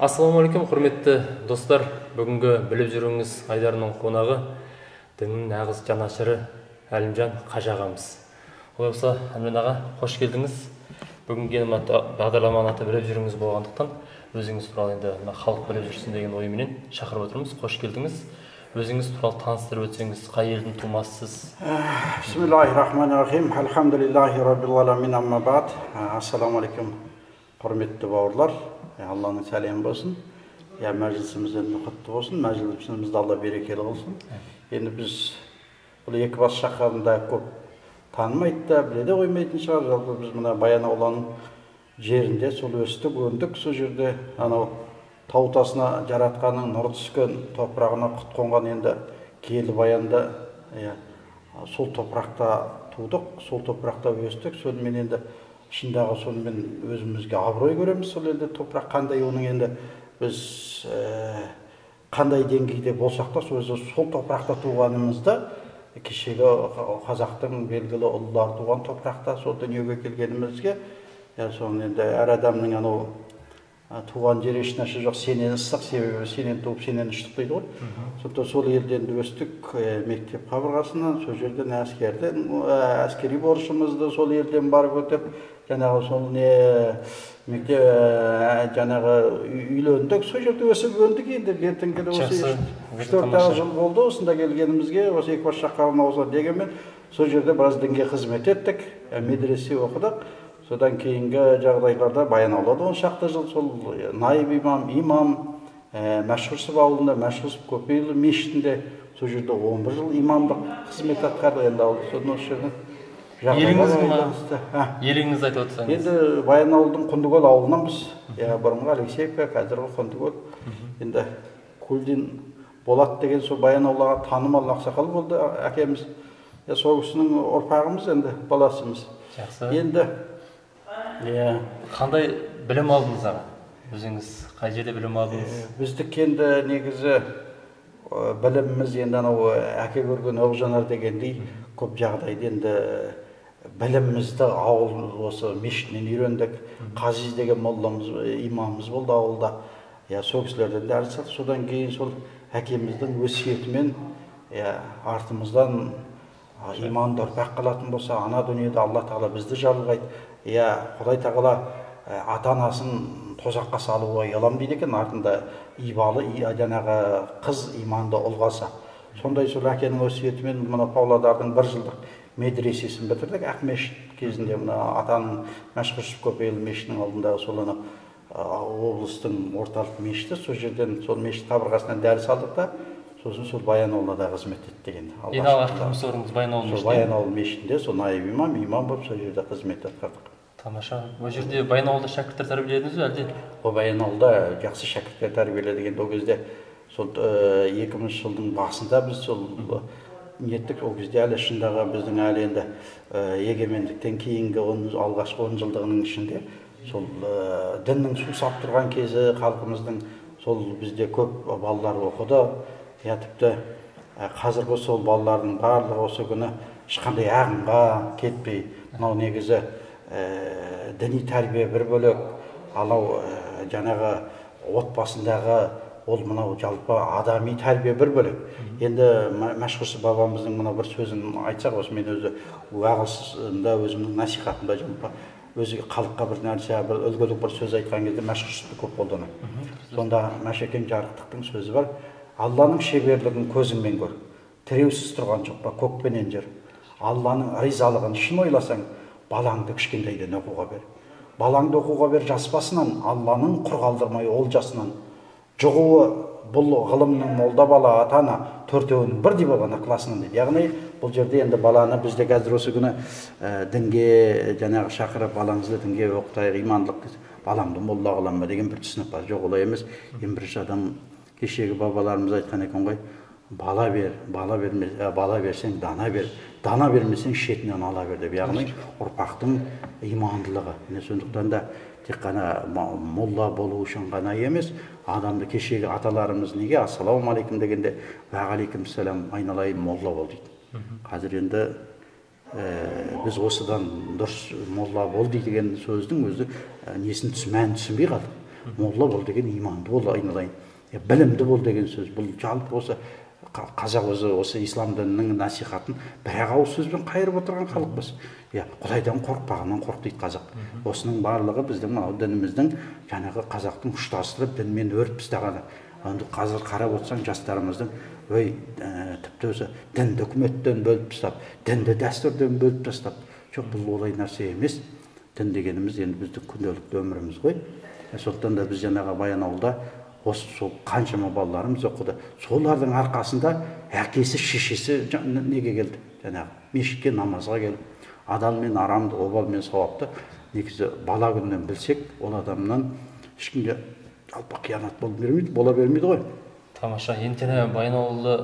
Ассалаумағалейкум, құрметті достар. Бүгінгі біліп жүріңіз айдарының қонағы діннің нағыз жанашыры Әлімжан қажы ағамыз. Олай болса, Әлімжан аға, қош келдіңіз. Бүгінгі бағдарламаның аты біліп жүріңіз болғандықтан, өзіңіз туралы енді мына халық біліп жүрсін деген ойменен шақырып отырмыз. Қош келдіңіз. Өзіңіз туралы таныстырып өтсеңіз, қай елдің тумасысыз? Бисмиллахи-рахмани-рахим. Альхамдулиллахи раббил аламин, амма бa'д. Ассалаумағалейкум, құрметті бауырлар. Алланың сәлемі болсын. Я, мәжілісіміз енді құтты болсын, мәжілісімізді Алла берекелі қылсын. Енді біз бұл Екібастұз шаһарында көп танымайды да, біле де қоймайтын шығар. Жалпы біз мына Баянауылының жерінде сол өстік, өндік, сол жерде анау тау тасына жаратқанның нұры түскен, топырағына құт қонған енді киелі Баянда, сол топырақта тудық, сол топырақта өстік. Сонымен енді шындағы сонымен өзімізге абырой көреміз. Сол елде топырақ қандай, оның енді біз қандай деңгейде болсақ та, сол топырақта туғанымызда, кешегі қазақтың белгілі ұлылары туған топырақта сол дүниеге келгенімізге, соны енді әр адамның анау туған жері ешнәрсе жоқ, сенен ыстық, себебі сенен туып сенен ұштық дейді ғой. Сондықтан сол елден өстік, мектеп қабырғасынан, сол жерден әскерден, әскери борышымызды сол елден барып өтіп, жаңағы сол не мектеп, жаңағы үйлендік, сол жерде өсіп өндік. Енді бертін келе осы 3-4 жыл болды осында келгенімізге, осы Екібастұз шаһарына осылай дегенмен, сол жерде біраз дінге қызмет еттік, медресе оқыдық. Содан кейінгі жағдайларда Баянауылда 10 шақты жыл сол наиб имам, имам, Мәшһүр ауылында, Мәшһүр Көпейлі мешітінде сол жерде 11 жыл имамдық қызмет атқардық. Енді ауыл содан осы жерден еліңіз еліңізді айтып отырсаңыз. Енді Баянауылдың Құндыкөл ауылынанбыз. Бұрынғы Алексеевка, қазіргі Құндыкөл. Енді Көлдин Болат деген сол Баянауылға танымал ақсақал болды әкеміз. Сол кісінің ұрпағымыз, енді баласымыз. Жақсы. Енді қандай білім алдыңыз аға? Өзіңіз қай жерде білім алдыңыз? Біздікі енді негізі біліміміз енді анау әке көрген оқ жанар дегендей, көп жағдайда енді білімімізді ауыл осы мешітінен үйрендік. Қази деген молламыз, имамымыз болды ауылда. Сол кісілерден дәріс алдық. Содан кейін сол әкеміздің өсиетімен артымыздан иманды ұрпақ қалатын болса, ана дүниеде Алла тағала бізді жарылқайды. Құдай тағала ата-анасын тозаққа салуға ұялам дейді екен, артында ибалы жаңағы қыз иманды ұл қалса. Сондай сол әкенің өсиетімен мына Павлодардың бір жылдық медресесін бітірдік. Ақмешіт кезінде мына атаның Мәшһүр Көпейлі мешітінің алдындағы сол ана облыстың орталық мешіті, сол жерден сол мешіт қабырғасынан дәріс алдық та, сосын сол Баянауылда да қызмет еттік енді. Ең алғашқы жұмыс орныңыз Баянауыл мешітінде? Сол Баянауыл мешітінде, сол наиб имам, имам болып сол жерде қызмет атқардық. Тамаша. Ол жерде Баянауылда шәкірттер тәрбиеледіңіз бе әлде? Ол Баянауылда жақсы шәкірттер тәрбиеледік. Енді ол кезде сол 2000 жылдың басында біз сол неттік. Ол кезде әлі шындағы біздің әлі енді егемендіктен кейінгі алғашқы 10 жылдығының ішінде сол діннің сусап тұрған кезі, халқымыздың сол бізде көп балалар оқыды. Тіпті қазіргі сол балалардың барлығы осы күні ешқандай ағымға кетпей, мынау негізі діни тәрбие бір бөлек, анау жаңағы отбасындағы ол мынау жалпы адами тәрбие бір бөлек. Енді Мәшһүр бабамыздың мынау бір сөзін айтсақ, осы мен өзі уағызымда, өзімнің насихатымда жалпы өзі халыққа бір нәрсе, бір үлгілік бір сөз айтқан кезде Мәшһүрді көп қолданамын. Сонда Мәшекең жарықтықтың сөзі бар: Алланың шеберлігін көзіңмен көр, тіреусіз тұрған жоқ па көк пенен жер. Алланың ризалығын шын ойласаң, балаңды кішкентайдан оқуға бер. Балаңды оқуға бер жас басынан, Алланың құр қалдырмай олжасынан. Жұғуы бұл ғылымның молда бала ата-ана төртеуінің бірдей болған ықыласынан дейді. Яғни бұл жерде енді баланы бізде қазір осы күні дінге жаңағы шақырып, балаңызды дінге оқытайық, имандылық, баламды молда қыламын ба деген бір түсінік бар. Жоқ, олай емес. Ең бірінші адам, кешегі бабаларымыз айтқан екен ғой, бала бер, бала берме, бала берсең дана бер, дана бермесең шетінен ала бер деп. Яғни ұрпақтың имандылығы. Міне сондықтан да тек қана молла болу үшін ғана емес, адамды кешегі аталарымыз неге ассалаумағалейкум дегенде уағалейкумассалам, айналайын молла бол дейді. Қазір енді біз осыдан дұрыс молла бол дейді деген сөздің өзі несін мәнін түсінбей қалдық. Молла бол деген иманды бол, айналайын, білімді бол деген сөз. Бұл жалпы осы қазақ өзі осы ислам дінінің насихатын бір-ақ ауыз сөзбен қайырып отырған халықпыз. Иә, Құдайдан қорықпағаннан қорқ дейді қазақ. Осының барлығы біздің мынау дініміздің жаңағы қазақтың ұштастырып дінмен өріп тастағаны. Енді қазір қарап отырсаң жастарымыздың ой тіпті өзі дінді үкіметтен бөліп тастап, дінді дәстүрден бөліп тастап. Жоқ, бұл олай нәрсе емес. Дін дегеніміз енді біздің күнделікті өміріміз ғой. Сондықтан да біз жаңағы Баянауылда осы сол қаншама балаларымыз оқыды. Солардың арқасында әкесі, шешесі неге келді? Жаңағы мешітке намазға келіп, адал мен арамды, обал мен сауапты негізі бала күнінен білсек, ол адамнан ешкімге жалпы қиянат бола бермейді ғой. Тамаша. Енді Баянауылды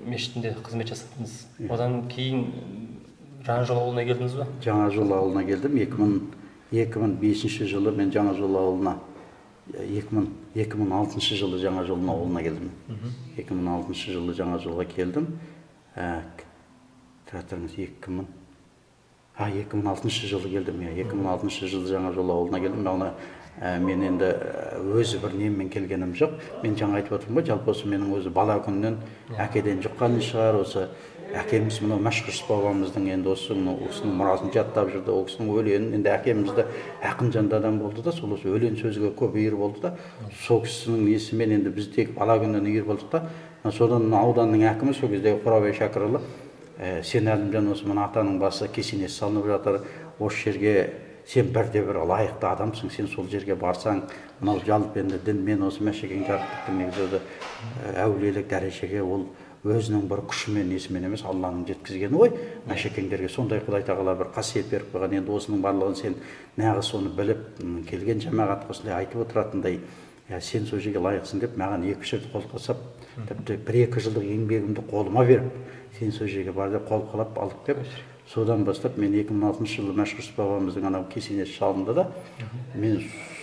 мешітінде қызмет жасадыңыз. Одан кейін Жаңа жол ауылына келдіңіз бе? Жаңа жол ауылына келдім. 2005 жылы мен Жаңа жол ауылына 2006 жылы Жаңа жол ауылына келдім. 2006 жылы Жаңа жолға келдім. Тұра тұрыңыз, 2006 жылы келдім. 2006 жылы Жаңа жол ауылына келдім. Оны мен енді өзі бір неммен келгенім жоқ. Мен жаңа айтып отырмын ғой, жалпы осы менің өзі бала күннен әкеден жұққан шығар. Осы әкеміз мынау Мәшһүр Жүсіп бабамыздың енді осының мұрасын жаттап жүрді, ол кісінің өлеңін, енді әкеміз де ақын жанды адам болды да, сол осы өлең сөзге көп үйір болды да, сол кісінің несімен енді біз тек бала күннен үйір болдық та. Содан ауданның әкімі сол кездегі Қорабай Шәкірұлы, сен Әлімжан осы мына атаның басы кесенесі салынып жатыр, осы жерге сен бірде бір лайықты адамсың, сен сол жерге барсаң, мынау жалпы енді дінмен осы Мәшекең жарықтықтың негізі өзі әулиелік дәрежеге ол өзінің бір күшімен несімен емес, Алланың жеткізгені ғой. Мәшекеңдерге сондай Құдай тағала бір қасиет беріп қойған. Енді осының барлығын сен нағыз соны біліп келген жамағатқа осындай айтып отыратындай, сен сол жерге лайықсың деп маған 2-3 рет қол қосып, тіпті 1-2 жылдық еңбегімді қолыма беріп, сен сол жерге бар деп қол қалап алып келіп, содан бастап мен 2006 жылы Мәшһүр Жүсіп бабамыздың анау кесенесі салынды да, мен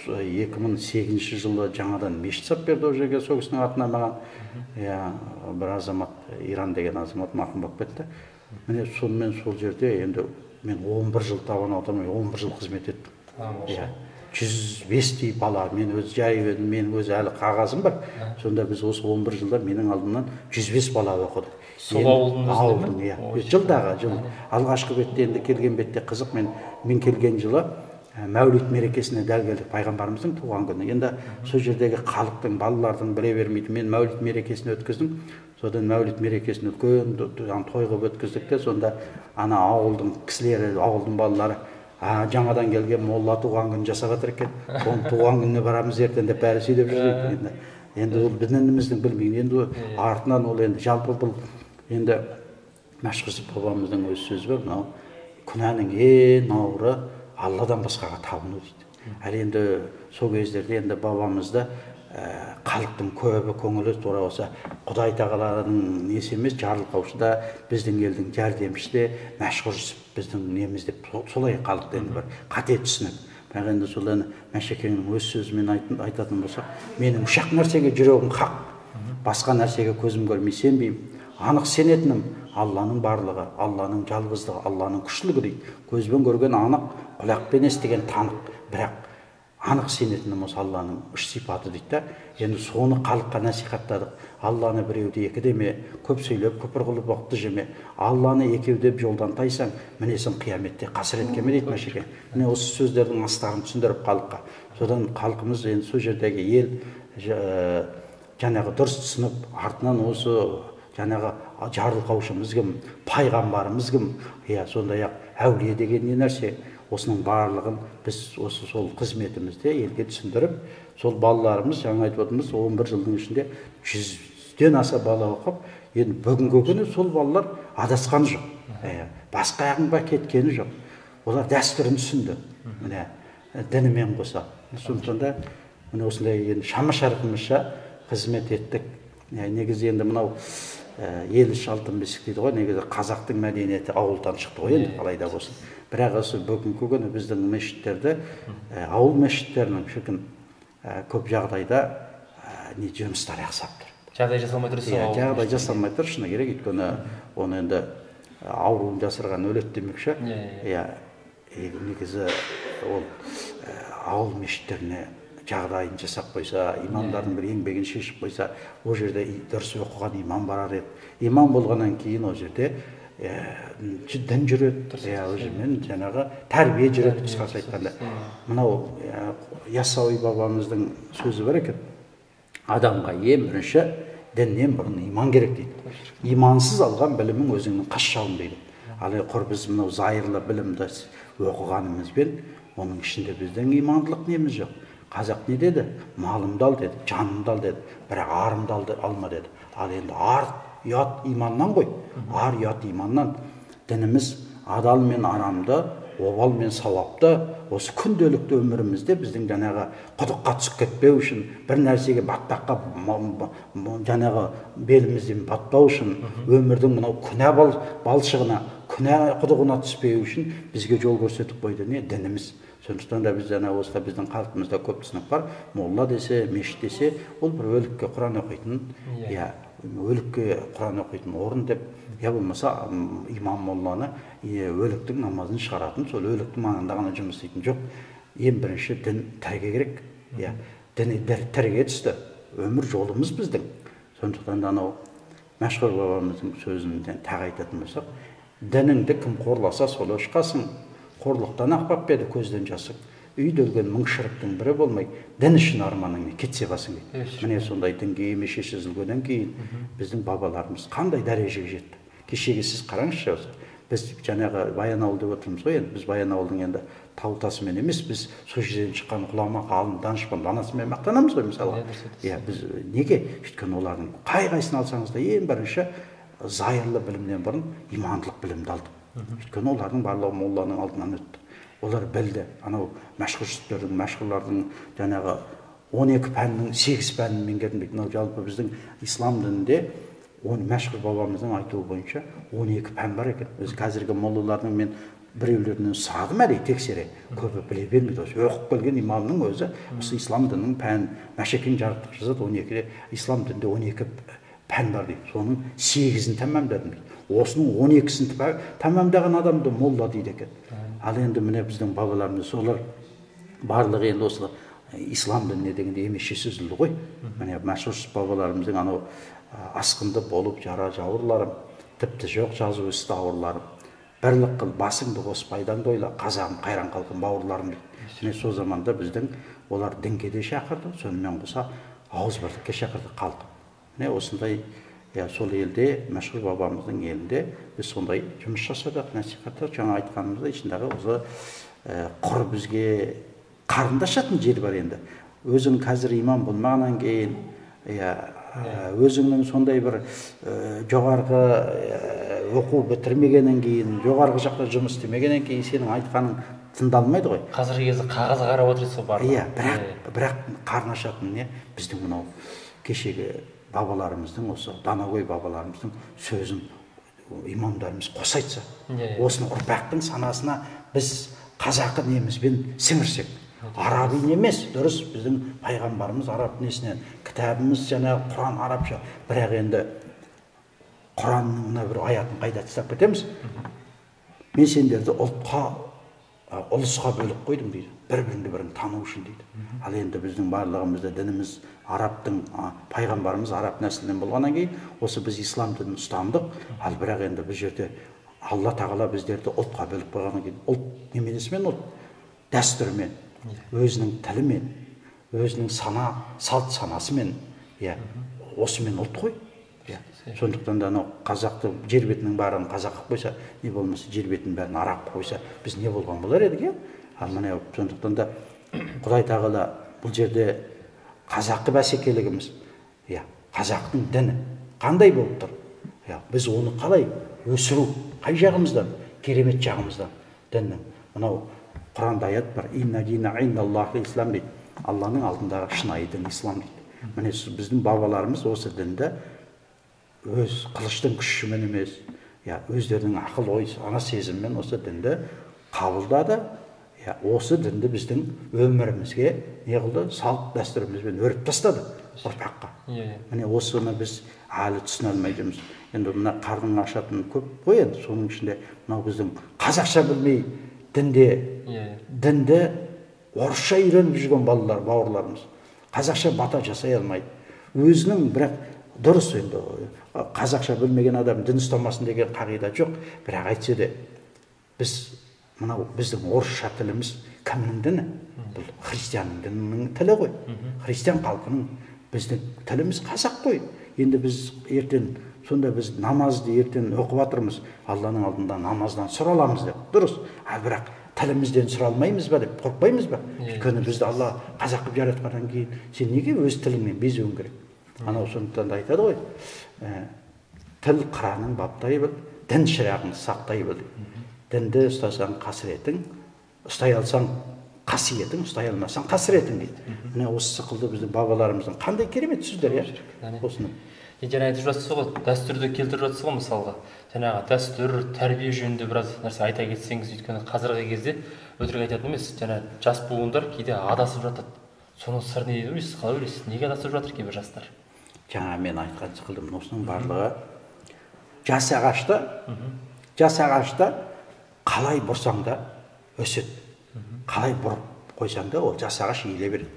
2008 жылы жаңадан мешіт сап берді ол жерге, сол кісінің атына маған. Иә, бір азамат, Иран деген азамат марқұм болып кетті. Міне сонымен сол жерде енді мен 11 жыл табан аудармай 11 жыл қызмет еттім. Иә, 105-тей бала, мен өзі жай, менің өзі әлі қағазым бар. Сонда біз осы 11 жылда менің алдымнан 105 бала оқыды. Сол ауылдың өзінде ме? Иә, жылдағы жыл. Алғашқы бетте енді келген бетте қызық, мен келген жылы Мәулид мерекесіне дәл келдік, пайғамбарымыздың туған күні. Енді сол жердегі халықтың, балалардың біле бермейді. Мен Мәулид мерекесін өткіздім. Содан Мәулид мерекесін үлкен той қылып өткіздік те, сонда ана ауылдың кісілері, ауылдың балалары жаңадан келген молла туған күн жасап жатыр екен, соның туған күніне барамыз ертең деп бәрі сөйлеп жүр екен. Енді ол дініміздің білмейін. Енді артынан ол енді жалпы бұл енді Мәшһүр Жүсіп бабамыздың өз сөзі бар, мынау күнәнің ең ауыры Алладан басқаға табыну дейді. Әлі енді сол кездерде енді бабамызды халықтың көбі көңілі тура болса Құдай тағаланың несі емес, жарылқаушы да, біздің елдің жәрдемшісі де Мәшһүр Жүсіп біздің неміз деп солай халықты енді бір қате түсінік. Бірақ енді сол енді Мәшекеңнің өз сөзімен айтатын болсақ, менің үш-ақ нәрсеге жүрегім хақ, басқа нәрсеге көзім көрмей сенбеймін. Анық сенетінім Алланың барлығы, Алланың жалғыздығы, Алланың күштілігі дейді. Көзбен көрген анық, құлақпен естіген танық, бірақ анық сенетінім осы Алланың үш сипаты дейді да. Енді соны халыққа насихаттадық. Алланы біреуді екі деме, көп сөйлеп, күпір қылып оқты жеме. Алланы екеу деп жолдан тайсаң, мінесің қияметте қасіретке ме дейді Мәшеке. Міне осы сөздердің астарын түсіндіріп халыққа. Содан халқымыз енді сол жердегі ел жаңағы дұрыс түсініп, артынан осы жаңағы жарылқаушымыз кім, пайғамбарымыз кім, иә, сондай-ақ әулие деген не нәрсе, осының барлығын біз осы сол қызметімізде елге түсіндіріп, сол балаларымыз, жаңа айтып отырмыз, 11 жылдың ішінде 100-ден аса бала оқып, енді бүгінгі күні сол балалар адасқан жоқ, басқа ағымға кеткені жоқ. Олар дәстүрін түсінді, міне дінімен қоса. Сондықтан да міне осындай енді шама-шарқымызша қызмет еттік. Негізі енді мынау ел іші алтын бесік дейді ғой, негізі қазақтың мәдениеті ауылдан шықты ғой енді қалай да болсын. Бірақ осы бүгінгі күні біздің мешіттерді, ауыл мешіттерінің шіркін көп жағдайда не жұмыстар ақсап тұр. Жағдай жасалмай тұр. Иә, жағдай жасалмай тұр, шыны керек, өйткені оны енді ауруын жасырған өледі демекші. Иә, негізі ол ауыл мешіттеріне жағдайын жасап қойса, имамдардың бір еңбегін шешіп қойса, ол жерде дұрыс оқыған имам барар еді. Имам болғаннан кейін ол жерде дін жүреді, ол жермен жаңағы тәрбие жүреді, қысқаша айтқанда. Мынау Яссауи бабамыздың сөзі бар екен. Адамға ең бірінші діннен бұрын иман керек дейді. Имансыз алған білімің өзіңнің қас жауың дейді. Ал құр біз мынау зайырлы білімді оқығанымызбен оның ішінде біздің имандылық неміз жоқ. Қазақ не деді? Малымды ал деді, жанымды ал деді, бірақ арымды алма деді. Ал енді ар, ұят иманнан ғой. Ар, ұят иманнан. Дініміз адал мен арамды, обал мен сауапты осы күнделікті өмірімізде біздің жаңағы құдыққа түсіп кетпеу үшін, бір нәрсеге батпаққа жаңағы белімізден батпау үшін, өмірдің мынау күнә балшығына, күнә құдығына түспеу үшін бізге жол көрсетіп қойды не дініміз. Сондықтан да біз жаңа осыда біздің халқымызда көп түсінік бар. Молла десе, мешіт десе, ол бір өлікке құран оқитын, иә, өлікке құран оқитын орын деп, я болмаса имам молланы өліктің намазын шығаратын, сол өліктің маңында ғана жұмыс істейтін жоқ. Ең бірінші дін тірге керек. Иә, дін тірге түсті. Өмір жолымыз біздің. Сондықтан да анау Мәшһүр бабамыздың сөзін тағы айтатын болсақ, дініңді кім қорласа, сол ұшқасың. Қорлықтан ақпап еді көзден жасық. Үйде өлген мың шырықтың бірі болмай, дін үшін арманыңмен кетсе басың дейді. Міне сондай дінге емеше үзілгеннен кейін біздің бабаларымыз қандай дәрежеге жетті. Кешегі сіз қараңызшы, біз жаңағы Баянауыл деп отырмыз ғой, енді біз Баянауылдың енді тау тасымен емес, біз сол жерден шыққан ғұлама, ғалым, данышпан, данасымен мақтанамыз ғой мысалға. Иә, біз неге? Өйткені олардың қай-қайсысын алсаңыз да ең бірінші зайырлы білімнен бұрын имандылық білімді алды. Өйткені олардың барлығы молланың алдынан өтті. Олар білді. Анау мәшһүр, мәшһүрлардың жаңағы 12 пәннің 8 пәнін меңгердім дейді. Мынау жалпы біздің ислам дінінде мәшһүр бабамыздың айтуы бойынша 12 пән бар екен. Өзі қазіргі моллалардың мен біреулерінен сұрадым әлі тексере, көбі біле бермейді. Осы оқып келген имамның өзі осы ислам дінінің пән, Мәшекең жарықтық жазады, 12-де ислам дінінде 12 пән бар дейді. Соның 8-ін тәмамдадым дейді. Осының 12-сін тәмамдаған адамды молла дейді екен. Ал енді міне біздің бабаларымыз олар барлығы енді осы ислам дініне дегенде емешесі үзілді ғой. Міне мәшһүр бабаларымыздың анау асқынды болып жара жауырларым, тіпті жоқ жазу істі ауырларым, бірлік қыл басыңды қос пайдаңды ойла, қазағым қайран қалқым бауырларым дейді. Міне сол заманда біздің олар дінге де шақырды, сонымен қоса ауызбірлікке шақырды халқы. Міне осындай сол елде, мәшһүр бабамыздың елінде біз сондай жұмыс жасадық, насихаттадық. Жаңа айтқанымыздай ішіндегі осы құр бізге қарындашатын жер бар енді. Өзің қазір имам болмағаннан кейін, өзіңнің сондай бір жоғарғы оқу бітірмегеннен кейін, жоғарғы жақта жұмыс істемегеннен кейін сенің айтқаның тыңдалмайды ғой. Қазіргі кезде қағазға қарап отырсыз ғой барлығы. Иә, бірақ қарын ашатын не біздің мынау кешегі бабаларымыздың, осы данагөй бабаларымыздың сөзін имамдарымыз қоса айтса, осыны ұрпақтың санасына біз қазақы немізбен сіңірсек. Араби емес, дұрыс, біздің пайғамбарымыз араб несінен, кітабымыз жаңағы Құран арабша, бірақ енді Құранның мына бір аятын қайда тастап кетеміз? Мен сендерді ұлтқа, ұлысқа бөліп қойдым дейді, бір-біріңді бірің тану үшін дейді. Ал енді біздің барлығымызда дініміз арабтың, пайғамбарымыз араб нәсілінен болғаннан кейін осы біз ислам дінін ұстандық. Ал бірақ енді бұл жерде Алла тағала біздерді ұлтқа бөліп қойғаннан кейін ұлт неменесімен, ұлт дәстүрімен, өзінің тілімен, өзінің сана, салт санасымен, иә, осымен ұлт қой. Сондықтан да анау қазақты жер бетінің бәрін қазақ қылып қойса, не болмаса жер бетінің бәрін араб қылып қойса, біз не болған болар едік, иә? Ал міне сондықтан да Құдай тағала бұл жерде қазақы бәсекелігіміз, иә, қазақтың діні қандай болып тұр? Иә, біз оны қалай өсіру, қай жағымыздан, керемет жағымыздан діннің. Мынау Құранда аят бар, инна дина индаллахи ислам дейді. Алланың алдындағы шынайы дін ислам дейді. Міне біздің бабаларымыз осы дінді өз қылыштың күшімен емес, иә, өздерінің ақыл ой, сана сезімімен осы дінді қабылдады. Иә, осы дінді біздің өмірімізге не қылды? Салт дәстүрімізбен өріп тастады ұрпаққа. Міне осыны біз әлі түсіне алмай жүрміз. Енді мына қарның ашатын көп қой енді, соның ішінде мынау біздің қазақша білмей дінде, дінді Орысша үйреніп жүрген балалар, бауырларымыз қазақша бата жасай алмайды. Өзінің бірақ дұрыс енді қазақша білмеген адам дін ұстамасын деген қағида жоқ, бірақ әйтсе де біз мынау біздің орысша тіліміз кімнің діні? Бұл христианның дінінің тілі ғой. Христиан халқының біздің тіліміз қазақ қой. Енді біз ертең сонда біз намазды ертең оқып жатырмыз, Алланың алдында намаздан сұраламыз деп. Дұрыс. Ал бірақ тілімізден сұралмаймыз ба деп қорықпаймыз ба? Өйткені бізді Алла қазақ қылып жаратқаннан кейін сен неге өз тіліңмен безуің керек? Анау сондықтан да айтады ғой, тіл қыранын баптай біл, дін шырағын сақтай біл. Дінді ұстасаң қасіретің, ұстай алсаң қасиетің, ұстай алмасаң қасіретің дейді. Міне осы сықылды біздің бабаларымыздың қандай керемет сөздер, иә? Осыны. Жаңа айтып жатсыз ғой, дәстүрді келтіріп жатсыз ғой мысалға. Жаңағы дәстүр, тәрбие жөнінде біраз нәрсе айта кетсеңіз, өйткені қазіргі кезде өтірік айтатын емес, жаңа жас буындар кейде адасып жатады. Соның сыры не деп ойлайсыз, қалай ойлайсыз, неге адасып жатыр кейбір жастар? Жаңа мен айтқан сықылдым, осының барлығы жас ағашта, жас ағашта қалай бұрсаң да өседі. Қалай бұрып қойсаң да ол жас ағаш иіле береді.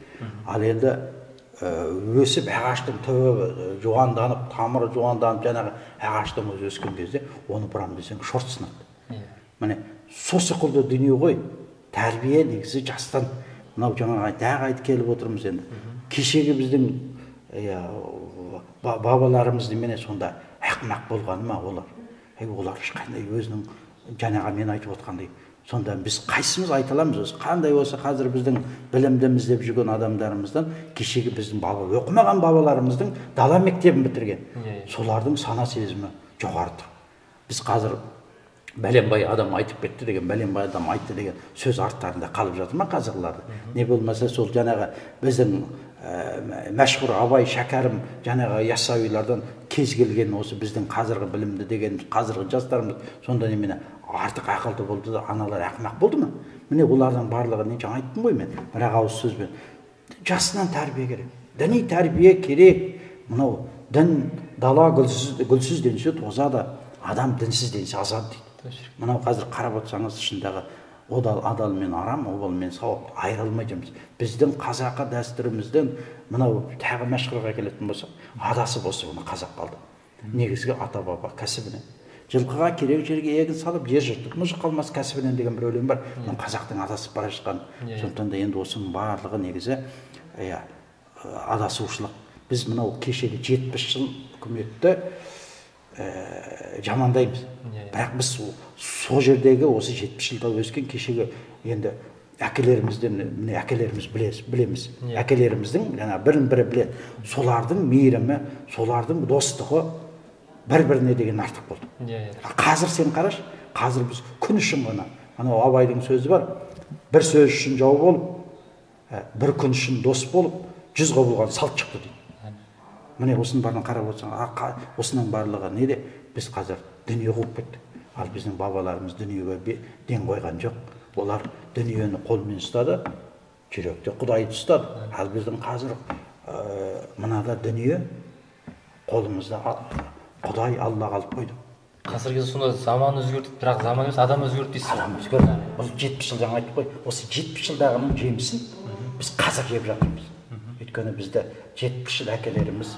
Ал енді өсіп ағаштың түбі жуанданып, тамыры жуанданып, жаңағы ағаштың өзі өскен кезде оны бұрам десең шорт сынады. Міне сол сықылды дүние ғой. Тәрбие негізі жастан мынау жаңағы тағы айтып келіп отырмыз енді. Кешегі біздің бабаларымыз немене сонда ақымақ болғаны ма олар? Олар ешқандай өзінің жаңағы мен айтып отқандай. Сонда біз қайсымыз айта аламыз осы қандай болса қазір біздің білімдіміз деп жүрген адамдарымыздан кешегі біздің баба оқымаған бабаларымыздың дала мектебін бітірген солардың сана сезімі жоғары тұр. Біз қазір бәленбай адам айтып кетті деген, бәленбай адам айтты деген сөз арттарында қалып жатыр ма қазіргілерді? Не болмаса сол жаңағы біздің мәшһүр Абай, Шәкәрім, жаңағы Яссауилардан кез келген осы біздің қазіргі білімді деген қазіргі жастарымыз сонда немене артық ақылды болды да аналар ақымақ болды ма? Міне олардың барлығы не жаңа айттым ғой мен бір ауыз сөзбен. Жасынан тәрбие керек, діни тәрбие керек. Мынау дін дала гүлсіз, гүлсіз денсе тозады, адам дінсіз денсе азады дейді. Мынау қазір қарап отырсаңыз ішіндегі адал мен арам, обал мен сауап айырылмай жүрміз. Біздің қазақы дәстүрімізден мынау тағы мәшһүрға келетін болсақ, адасып осы бұны қазақ қалды. Негізгі ата-баба кәсібінен. Жылқыға керек жерге егін салып, жер жыртып, мұжық қалмас кәсібінен деген бір өлең бар. Мынау қазақтың адасып бара жатқан. Сондықтан да енді осының барлығы негізі адасушылық. Біз мынау кешегі 70 жыл үкіметті жамандаймыз. Бірақ біз сол жердегі осы 70 жылда өскен кешегі енді әкелерімізден, міне әкелеріміз білеміз. Әкелеріміздің жаңа бірін бірі біледі. Солардың мейірімі, солардың достығы бір-біріне деген артық болды. Қазір сен қарашы, қазір біз күн үшін ғана, анау Абайдың сөзі бар, бір сөз үшін жау болып, бір күн үшін дос болып, жүз құбылған салт шықты дейді. Міне осының барлығын қарап отырсаң, осының барлығы неде? Біз қазір дүние қуып кеттік. Ал біздің бабаларымыз дүниеге ден қойған жоқ. Олар дүниені қолмен ұстады, жүректе Құдайды ұстады. Ал біздің қазір мынада дүние қолымызда Құдай Алла қалып қойды. Қазіргі кезде сонда заман өзгерді, бірақ заман емес, адам өзгерді дейсіз. Адам өзгерді. Бұл 70 жыл жаңа айттық қой. Осы 70 жылдағының жемісін біз қазір жеп жатырмыз. Өйткені бізді 70 жыл әкелеріміз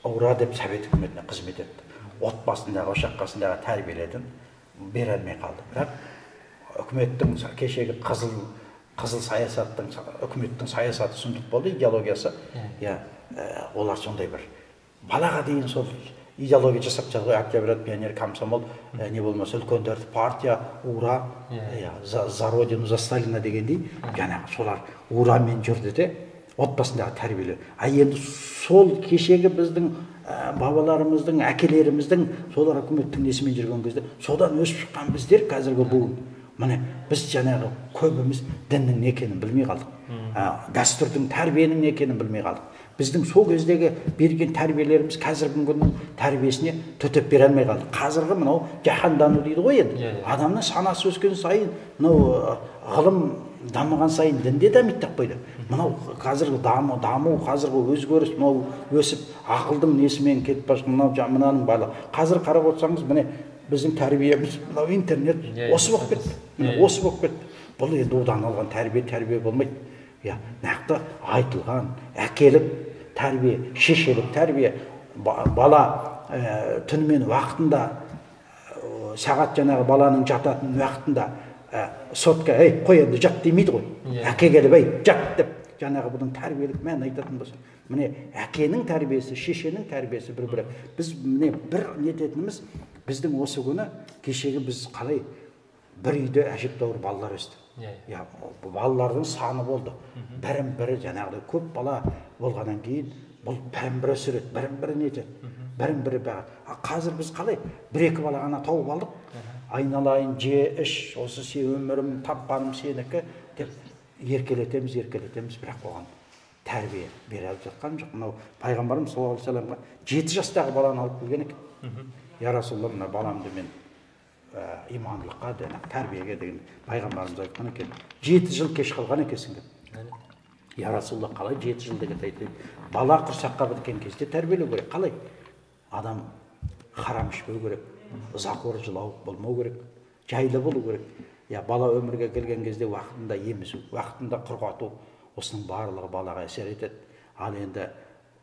ура деп Совет үкіметіне қызмет етті. Отбасындағы, ошақ қасындағы тәрбиелерін бере алмай қалды. Бірақ үкіметтің кешегі қызыл саясаттың, үкіметтің саясаты сұмдық болды, идеологиясы. Олар сондай бір балаға дейін сол идеология жасап жатыр ғой, октябрят, пионер, комсомол, не болмаса үлкендерді партия, ура, за родину, за Сталина дегендей, жаңағы солар урамен жүрді де отбасындағы тәрбиелеу. А енді сол кешегі біздің бабаларымыздың, әкелеріміздің солар үкіметтің несімен жүрген кезде содан өсіп шыққан біздер қазіргі буын. Міне біз жаңағы көбіміз діннің не екенін білмей қалдық. Дәстүрдің, тәрбиенің не екенін білмей қалдық. Біздің сол кездегі берген тәрбиелеріміз қазіргі күннің тәрбиесіне төтеп бере алмай қалдық. Қазіргі мынау жаһандану дейді ғой енді. Адамның санасы өскен сайын, мынау ғылым дамыған сайын дін де дамиды деп қойды. Мынау қазіргі даму, қазіргі өзгеріс, мынау өсіп ақылдың несімен кетіп бара жатқан мынау мынаның барлығы. Қазір қарап отырсаңыз, міне біздің тәрбиеміз мынау интернет осы болып кетті. Міне осы болып кетті. Бұл енді одан алған тәрбие болмайды. Иә, нақты айтылған әкелік тәрбие, шешелік тәрбие, бала түнімен уақытында, сағат жаңағы баланың жататын уақытында сотка, ей, қой енді жат демейді ғой. Әке келіп, ей, жат деп жаңағы бұның тәрбиелік мәнін айтатын болса, міне әкенің тәрбиесі, шешенің тәрбиесі бір-бірі. Біз міне бір нететініміз, біздің осы күні кешегі біз қалай бір үйде әжептәуір балалар өсті. Иә, балалардың саны болды. Бірін-бірі жаңағыдай көп бала болғаннан кейін бұл бірін-бірі өсіреді, бірін-бірі нетеді, бірін-бірі бағады. Қазір біз қалай бір-екі бала ғана тауып алдық. Айналайын, же, іш, осы сен өмірім, тапқаным сенікі деп еркелетеміз, еркелетеміз, бірақ оған тәрбие бере алып жатқан жоқ. Мынау пайғамбарымыз саллаллаху алейхи уассаламға 7 жастағы баланы алып келген екен. Я Расулалла, мына баламды мен имандылыққа, тәрбиеге деген пайғамбарымыз айтқан екен. 7 жыл кеш қалған екенсің деп. Я Расулалла, қалай 7 жыл деген айтады? Бала құрсаққа біткен кезде тәрбиелеу керек. Қалай? Адам харам ішпеу керек, ызақор жылауық болмау керек, жайлы болу керек. Я бала өмірге келген кезде уақытында емізу, уақытында құрғату, осының барлығы балаға әсер етеді. Ал енді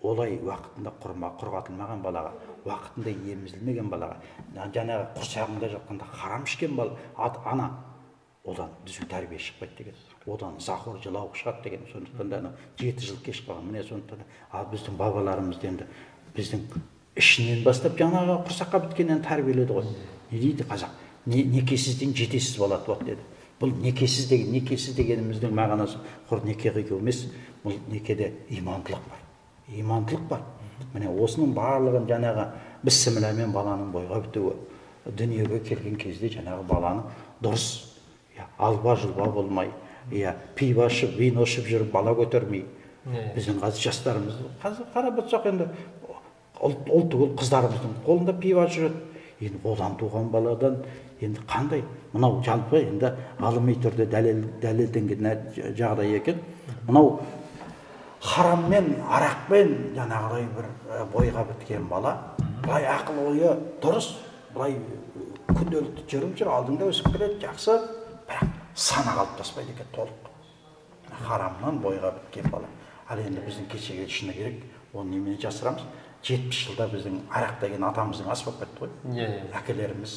олай уақытында құрғатылмаған балаға, уақытында емізілмеген балаға, жаңағы құрсағында жатқанда харам ішкен бала, ана, одан түзу тәрбие шықпайды деген, одан ызақор жылауық шығады деген. Сондықтан да 7 жыл кеш қалған. Міне сондықтан ал біздің бабаларымыз енді біздің ішінен бастап жаңағы құрсаққа біткеннен тәрбиеледі ғой. Не дейді қазақ? Некесізден жетесіз бала туады деді. Бұл некесіз деген, некесіз дегеніміздің мағынасы құр неке қию емес, бұл некеде имандылық бар. Имандылық бар. Міне осының барлығын жаңағы бісмілләмен баланың бойға бітуі, дүниеге келген кезде жаңағы баланы дұрыс алба жұлба болмай, пиво ішіп, вино ішіп жүріп бала көтермей. Біздің қазір жастарымыз, қазір қарап отырсақ енді ұл түгіл қыздарымыздың қолында пиво жүреді. Енді одан туған баладан енді қандай мынау жалпы енді ғылыми түрде дәлелденген жағдай екен. Мынау хараммен, арақпен жаңағыдай бір бойға біткен бала, былай ақыл ойы дұрыс, былай күнделікті жүріп жүр, алдыңда өсіп келеді, жақсы, бірақ сана қалыптаспайды екен толық. Харамнан бойға біткен бала. Ал енді біздің кешегі шыны керек, оны немене жасырамыз? 70 жылда біздің арақ деген атамыздың ас болып кетті ғой. Әкелеріміз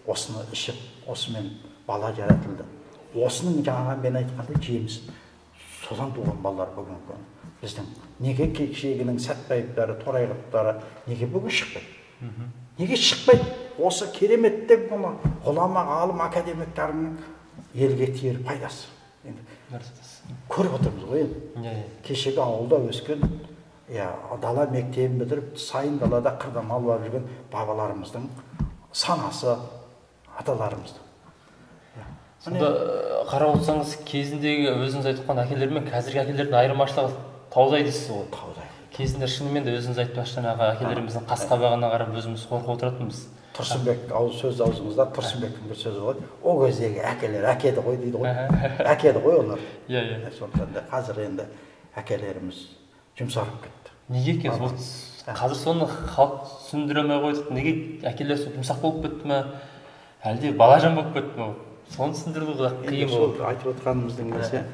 осыны ішіп, осымен бала жаратылды. Осының жаңағы мен айтқандай жеміс, содан туған балалар бүгінгі күні. Біздің неге кешегінің Сәтбаевтары, Торайғыровтары неге бүгін шықпайды? Неге шықпайды? Осы кереметтеп ғұлама, ғалым, академиктерінің елге тиер пайдасы. Енді көріп отырмыз ғой енді. Кешегі ауылда өскен, дала мектебін бітіріп, сайын далада қырда мал бағып жүрген бабаларымыздың санасы, аталарымыздың. Сонда қарап отырсаңыз, кезіндегі өзіңіз айтып қалған әкелер мен қазіргі әкелердің айырмашылығы таудай дейсіз ғой. Таудай. Кезінде шынымен де өзіңіз айтып жаңағы әкелеріміздің қас қабағына қарап өзіміз қорқып отыратынбыз. Тұрсынбек, сөз аузыңызда Тұрсынбектің бір сөзі ғой. О кездегі әкелер әкеді ғой дейді ғой. Әкеді ғой олар. Иә. Сондықтан да қазір енді әкелеріміз жұмсарып кетті. Неге екен? Қазір соны халық түсіндіре алмай қойдық. Неге әкелер жұмсақ болып кетті ме? Әлде балажан болып кетті ме? Соны түсіндіру қиын болды. Сол айтып отырғанымыздың несі,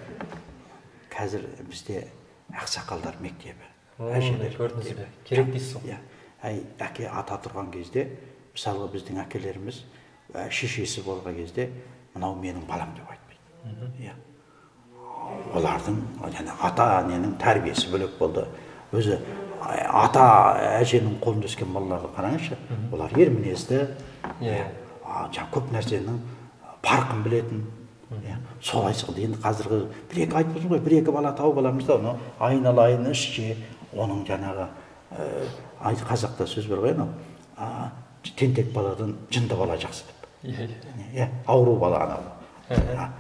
қазір бізде ақсақалдар мектебі, әжелер көрдіңіз бе? Керек дейсіз ғой. Иә. Әке ата тұрған кезде, мысалға біздің әкелеріміз шешесі болған кезде мынау менің балам деп айтпайды. Иә. Олардың және ата-аненің тәрбиесі бөлек болды. Өзі ата әженің қолында өскен балаларды қараңызшы, олар ер мінезді, көп нәрсенің парқын білетін. Солай сықылды. Енді қазіргі бір-екі айтып отырмын ғой, бір-екі бала тауып аламыз да, оны айналайын ішше, оның жаңағы қазақта сөз бар ғой, анау тентек баладан жынды бала жақсы деп. Иә, ауру бала анау.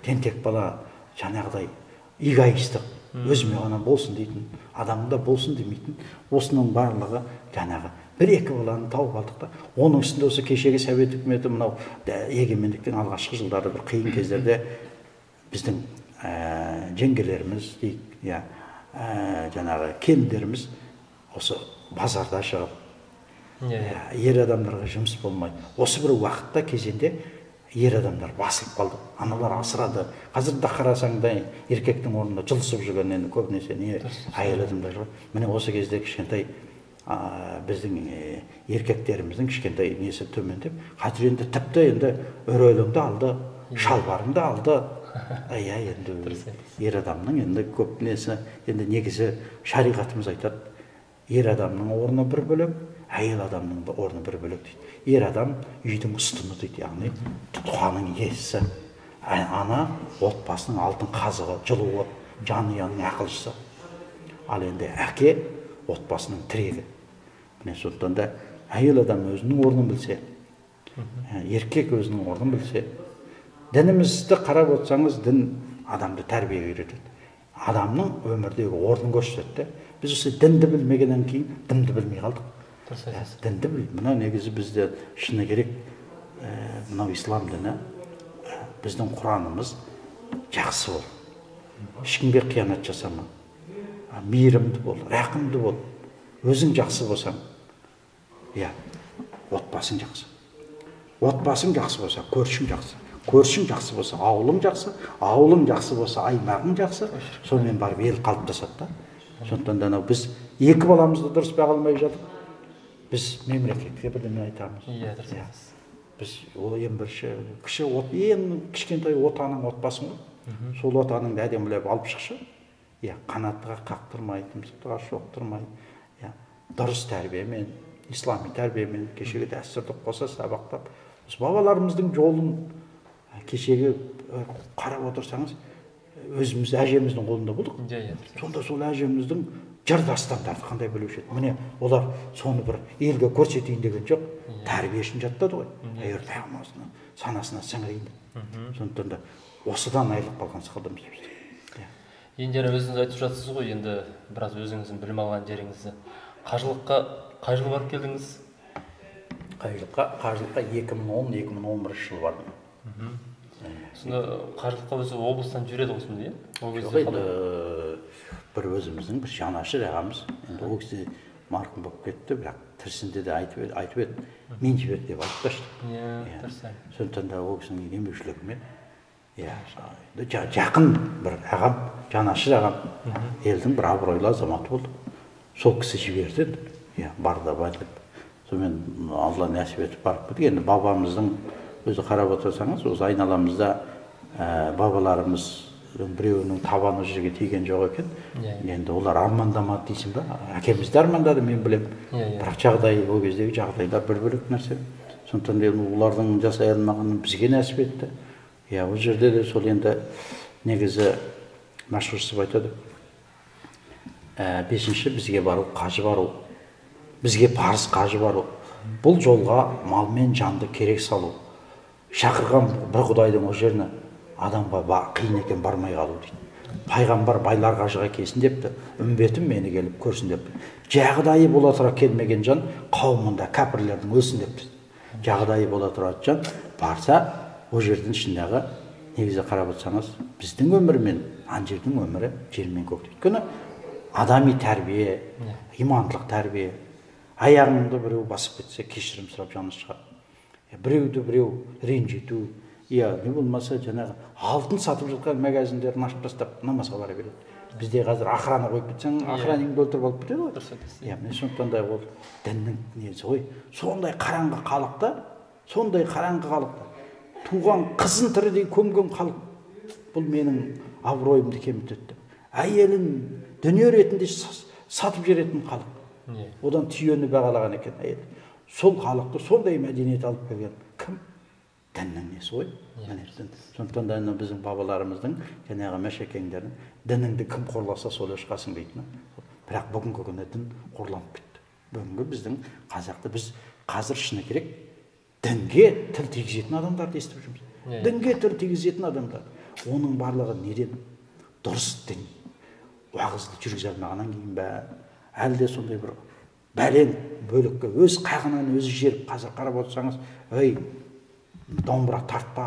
Тентек бала жаңағыдай эгоистік, өзіме ғана болсын дейтін, адамда болсын демейтін, осының барлығы жаңағы бір-екі баланы тауып алдық та. Оның үстінде осы кешегі Совет үкіметі мынау егемендіктің алғашқы жылдары бір қиын кездерде біздің жеңгелеріміз дейік, иә, жаңағы келіндеріміз осы базарда шығып, ер адамдарға жұмыс болмай, осы бір уақытта кезеңде Ер адамдар басылып қалды, аналар асырады. Қазір де қарасаң да еркектің орнында жылысып жүрген енді көбінесе не әйел адамдар. Міне осы кезде кішкентай біздің еркектеріміздің кішкентай несі төмендеп, қазір енді тіпті енді өреліңді алды, шалбарыңды алды. Иә, енді ер адамның енді көп несі, енді негізі шариғатымыз айтады, ер адамның орны бір бөлек, әйел адамның орны бір бөлек дейді. Ер адам үйдің ұстыны дейді, яғни тұтқаның иесі. Ана отбасының алтын қазығы, жылуы, жанұяның ақылшысы. Ал енді әке отбасының тірегі. Міне сондықтан да әйел адам өзінің орнын білсе, еркек өзінің орнын білсе, дінімізді қарап отырсаңыз, дін адамды тәрбиеге үйретеді. Адамның өмірдегі орнын көрсетеді. Біз осы дінді білмегеннен кейін дінді білмей қалдық. Дінді біл, мына негізі бізде шыны керек, мынау ислам діні, біздің Құранымыз жақсы бол. Ешкімге қиянат жасама. Мейірімді бол, рақымды бол. Өзің жақсы болсаң, иә, отбасың жақсы. Отбасың жақсы болса, көршің жақсы. Көршің жақсы болса, ауылың жақсы, ауылың жақсы болса, аймағың жақсы. Сонымен барып ел қалыптасады да. Сондықтан да біз екі баламызды дұрыс баға алмай жатып, біз мемлекетке бірдеме айтамыз. Иә, дұрыс айтасыз. Біз ол ең бірінші кіші ең кішкентай отаның отбасың ғой. Сол отаныңды әдемілеп алып шықшы. Иә, қанаттыға қақтырмай, тұмсықтыға шоқтырмай, иә, дұрыс тәрбиемен, ислами тәрбиемен, кешегі дәстүрді қоса сабақтап, осы бабаларымыздың жолын кешегі қарап отырсаңыз, өзіміз әжеміздің қолында болдық. Сонда сол әжеміздің жыр дастандарды қандай білуші еді. Міне олар соны бір елге көрсетейін деген жоқ, тәрбие үшін жаттады ғой. Әйел санасына сіңірейін деп. Сондықтан да осыдан айырылып қалған сықылдымыз біз. Енді жаңа өзіңіз айтып жатсыз ғой, енді біраз өзіңіздің білім алған жеріңізді. Қажылыққа қай жылы барып келдіңіз? Қажылыққа 2010-2011 жылы бардым. Сонда қажылыққа өзі облыстан жүреді ғой сонда, иә? Ол кезде қалай? Бір өзіміздің бір жанашыр ағамыз, енді ол кісі марқұм болып кетті, бірақ тірісінде де айтып еді, мен жібер деп айтпашы. Иә, дұрыс. Сондықтан да ол кісінің демеушілігімен, иә, жақын бір ағам, жанашыр ағам, елдің бір абыройлы азаматы болды. Сол кісі жіберді енді, иә, бар да бар деп. Сонымен Алла нәсіп етіп барып кеттік. Енді бабамыздың өзі қарап отырсаңыз, осы айналамызда бабаларымыз біреуінің табаны жерге тиген жоқ екен. Енді олар армандамады дейсің ба? Әкеміз де армандады, мен білем. Бірақ жағдай, ол кездегі жағдайлар бір бөлек нәрсе. Сондықтан да олардың жасай алмағанын бізге нәсіп етті. Иә, ол жерде де сол енді негізі мәшһүр айтады. Бесінші, бізге бару, қажы бару. Бізге парыз қажы бару. Бұл жолға мал мен жанды керек салу. Шақырған бір Құдайдың ол жеріне адамға қиын екен бармай қалу дейді. Пайғамбар байлар қажыға келсін депті, үмбетім мені келіп көрсін депті. Жағдайы бола тұра келмеген жан қауымында кәпірлердің өлсін депті. Жағдайы бола тұра жан барса, ол жердің ішіндегі негізі қарап отырсаңыз, біздің өмір мен ана жердің өмірі жер мен көк. Өйткені адами тәрбие, имандылық тәрбие, аяғыңды біреу басып кетсе кешірім сұрап жаны шығады. Біреуді біреу ренжіту, иә, не болмаса жаңағы алтын сатып жатқан магазиндерін ашып тастап намазға бара береді. Бізде қазір охрана қойып кетсең, охранникті өлтіріп алып кетеді ғой. Иә, міне сондықтан да ол діннің несі ғой. Сондай қараңғы халықта, сондай қараңғы халықта туған қызын тірідей көмген халық, бұл менің абыройымды кемітеді деп. Әйелін дүние ретінде сатып жіберетін халық. Одан түйені бағалаған екен әйел. Сол халықты сондай мәдениет алып келген кім? Діннің несі ғой. Сондықтан да біздің бабаларымыздың жаңағы мәшекеңдердің дініңді кім қорласа сол өшқасың дейтіні. Бірақ бүгінгі күні дін қорланып кетті. Бүгінгі біздің қазақты біз қазір шыны керек дінге тіл тигізетін адамдарды естіп жүрміз. Дінге тіл тигізетін адамдар. Оның барлығы неден? Дұрыс дін уағызды жүргізе алмағаннан кейін бе? Әлде сондай бір бәлен бөлікке өз қағынан өзі жеріп, қазір қарап отырсаңыз, ей, домбыра тартпа,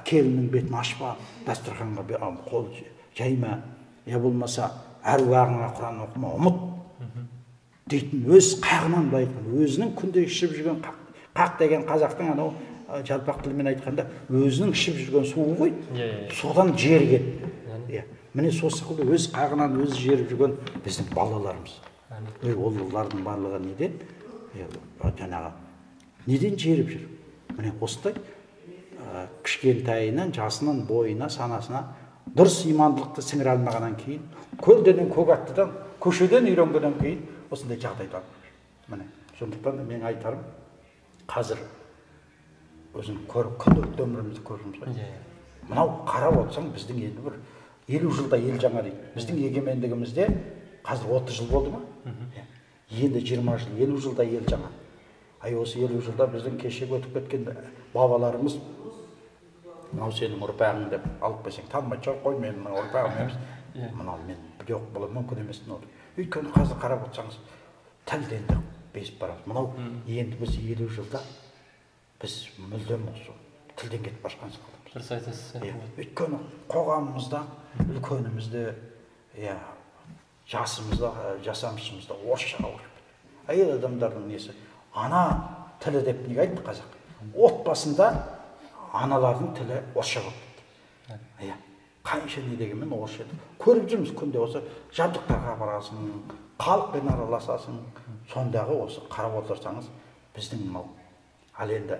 келіннің бетін ашпа, дастарханға қол жайма, я болмаса әруағыңа Құран оқыма, ұмыт дейтін өз қағынан былай айтқан, өзінің күнде ішіп жүрген қақ деген қазақтың анау жалпақ тілмен айтқанда өзінің ішіп жүрген суы ғой, содан жеріген. Иә, міне сол сықылды өз қағынан өзі жеріп жүрген біздің балаларымыз. Олардың барлығы неден? Жаңағы неден жеріп жүр? Міне осындай кішкентайынан, жасынан, бойына, санасына дұрыс имандылықты сіңіре алмағаннан кейін, көлденең көк аттыдан, көшеден үйренгеннен кейін осындай жағдайда. Міне, сондықтан да менің айтарым, қазір өзің көріп, күнделікті өмірімізді көріп жүрміз ғой. Мынау қарап отырсаң, біздің енді бір 50 жылда ел жаңа дейді. Біздің егемендігімізде қазір 30 жыл болды ма? Енді 20 жыл, 50 жылда ел жаңа. Ай, осы 50 жылда біздің кешегі өтіп кеткен бабаларымыз мынау сенің ұрпағың деп алып келсең, танымайтын шығар, қой менің ұрпағым емес. Мынау мен жоқ, бұл мүмкін емес. Өйткені қазір қарап отырсаңыз, тілден де безіп барамыз. Мынау енді біз 50 жылда біз мүлдем осы тілден кетіп бара жатқан сықылдымыз. Дұрыс айтасыз. Өйткені қоғамымызда, үлкенімізде, жасымызда, жасамшымызда орысшаға ауысып кетті. Әйел адамдардың несі ана тілі деп неге айтты қазақ? Отбасында аналардың тілі орысша болып кетті. Иә, қанша не дегенмен орысша. Көріп жүрміз күнде осы жабдықтарға барасың, халықпен араласасың, сондағы осы қарап отырсаңыз, біздің мынау ал енді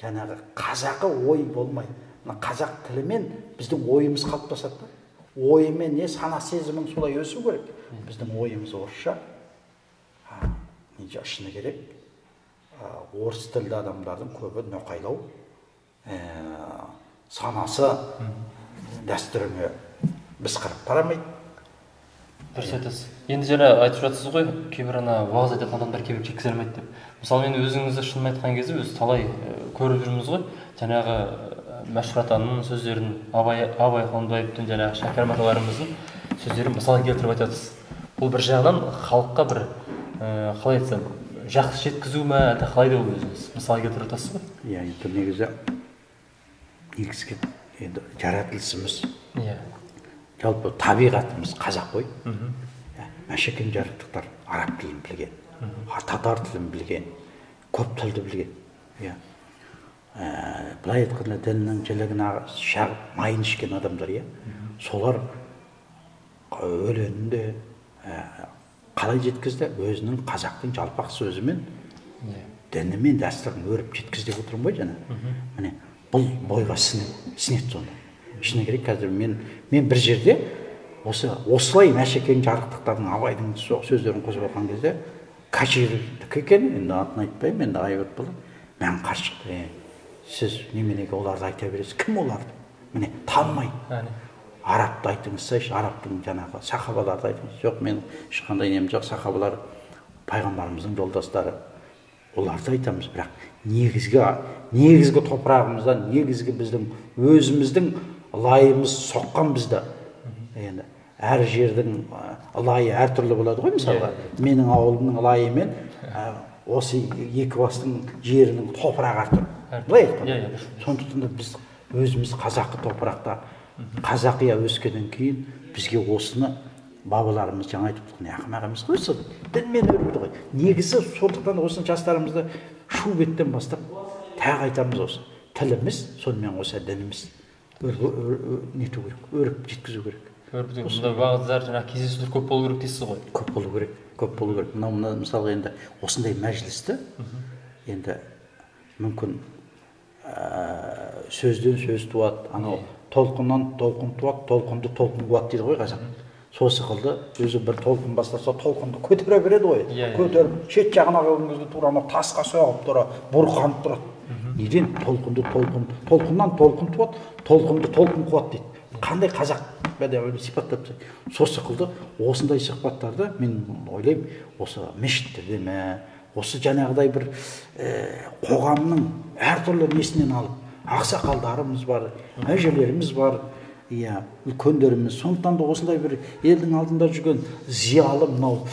жаңағы қазақы ой болмай, мына қазақ тілімен біздің ойымыз қалыптасады да. Ойымен не сана сезімің солай өсу керек. Біздің ойымыз орысша. Неге шыны керек? Орыс тілді адамдардың көбі ноқайлау, санасы дәстүріне біз қарап қарамайды. Дұрыс айтасыз. Енді жаңа айтып жатсыз ғой, кейбір ана уағыз айтатын адамдар кейбір жеткізе алмайды деп. Мысалы, мен өзіңізді шынын айтқан кезде өзі талай көріп жүрміз ғой, жаңағы Мәшһүр атаның сөздерін, Абай Құнанбаевтың, жаңағы Шәкәрім аталарымыздың сөздерін мысал келтіріп айтасыз. Бұл бір жағынан халыққа бір қалай айтсам, жақсы жеткізу ме, әлде қалай деп өзіңіз мысал келтіріп жатасыз ғой? Иә, енді негізі негізгі енді жаратылысымыз, иә, жалпы табиғатымыз қазақ қой. Мәшекең жарықтықтар араб тілін білген, татар тілін білген, көп тілді білген. Иә. Былай айтқанда діннің жілігін шағып майын ішкен адамдар, иә. Солар өлеңінде қалай жеткізді? Өзінің қазақтың жалпақ сөзімен, дінімен, дәстүрін өріп жеткізді деп отырмын ғой жаңа. Міне, бұл бойға сіңеді сонда. Шыны керек, қазір мен бір жерде осылай Мәшекең жарықтықтардың, Абайдың сөздерін қосып алған кезде качердікі екен, енді атын айтпаймын, енді айбат болды. Маған қарсы шықты. Сіз неменеге оларды айта бересіз? Кім оларды? Міне, танымайды. Арабты айтыңызсайшы, арабтың жаңағы сахабаларды айтыңыз. Жоқ, мен ешқандай нем жоқ, сахабалар пайғамбарымыздың жолдастары. Оларды айтамыз, бірақ негізгі топырағымыздан, негізгі біздің өзіміздің ылайымыз соққан бізді. Енді әр жердің ылайы әртүрлі болады ғой, мысалға. Менің ауылымның ылайы мен осы екі бастың жерінің топырағы әртүрлі. Былай айтқанда. Сондықтан да біз өзіміз қазақы топырақта, қазақия өскеннен кейін бізге осыны бабаларымыз жаңа айтып отырған ақымақ емес қой, сол дінмен өрбіді ғой. Негізі сондықтан осыны жастарымызды шу беттен бастап тағы айтамыз, осы тіліміз, сонымен қоса дініміз нету керек, өріп жеткізу керек. Өрбіту, мұндай уағыздар, жаңағы кездесулер көп болу керек дейсіз ғой? Көп болу керек, көп болу керек. Мынау мысалға енді осындай мәжілісті енді мүмкін сөзден сөз туады, анау толқыннан толқын туады, толқынды толқын қуады дейді ғой қазақ. Сол сықылды өзі бір толқын бастаса, толқынды көтере береді ғой. Көтеріп шет жағына келген кезде тура анау тасқа соғып тұра, бұрқанып тұрады. Неден толқынды толқын, толқыннан толқын туады, толқынды толқын қуады дейді. Қандай қазақ сипаттап тастайды. Сол сықылды осындай сұхбаттарды мен ойлаймын, осы мешіттерде ме, осы жаңағыдай бір қоғамның әртүрлі несінен алып, ақсақалдарымыз бар, әжелеріміз бар, иә, үлкендеріміз. Сондықтан да осындай бір елдің алдында жүрген зиялы мынау